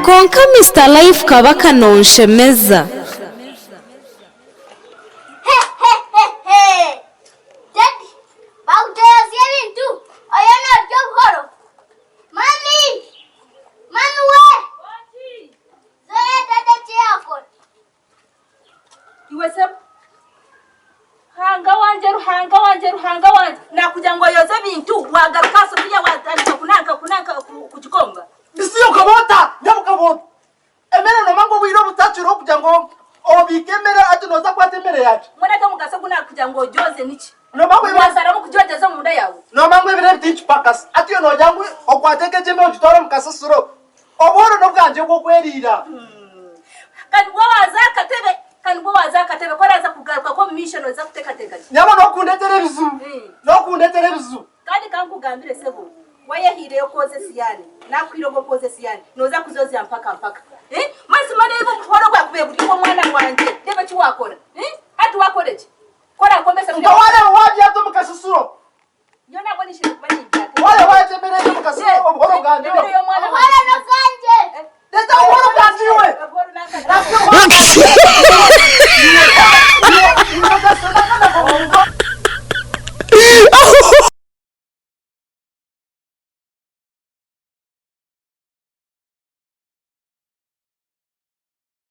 Kwonka Mister Life Kabaka nonshemeza. Hehehehe! Daddy, bakutoyozya ebintu oyo norya obuhoro. Mummy! Mummy we! Zoya dada eki yakora. Iwe sebo. Ruhanga wangye, Ruhanga wangye, Ruhanga wangye, nakugira ngu oyoze ebintu wagaruka aha sefuriya watandika kunanka kunanka kugikomba. Bisi okaba ota? Nyabo okaba ota? Emere noomanya ngu obwire obutakiriho kugira ngu obiike emere hati nooza kukwata emere yaakye. Mbwenu hati omugaso ogu naakugira ngu ogyoze niki? Noomanya ngu ebiro Waazaramu kugyogyeza omunda yaawe? Noomanya ngu ebiro ebi tinkipakasa. Hati iwe noogira ngu okwate nk'egyo emere ogitware omu kasasiro. Obworo n'obwangye bw'okweriira. Ka nibwo waaza aha katebe, ka nibwo waaza aha katebe, ku oraaza kugaruka omu maisho nooza kuteekateeka ki? Nyabo n'okundetera ebizibu, n'okundetera ebizibu. Kandi ka nkugambire sebo, wayehaireyo kwoza esiyaani, naakuhaire ogw'okwoza esiyaani, nooza kuzozya mpaka mpaka. Mazima reeba obuhoro bwakubaire buri obw'omwana wangye, reeba eki waakora. Hati waakora eki? Ku oraakombe esafuriya. Nka waareeba waabyata omu kasasiro. Nyowe nabwo ninshemeriire kuba nimbyata. Waareeba waata emere egyo omu kasasiro, obuhoro bwangye. Emere y'omwana Obuhoro wangye.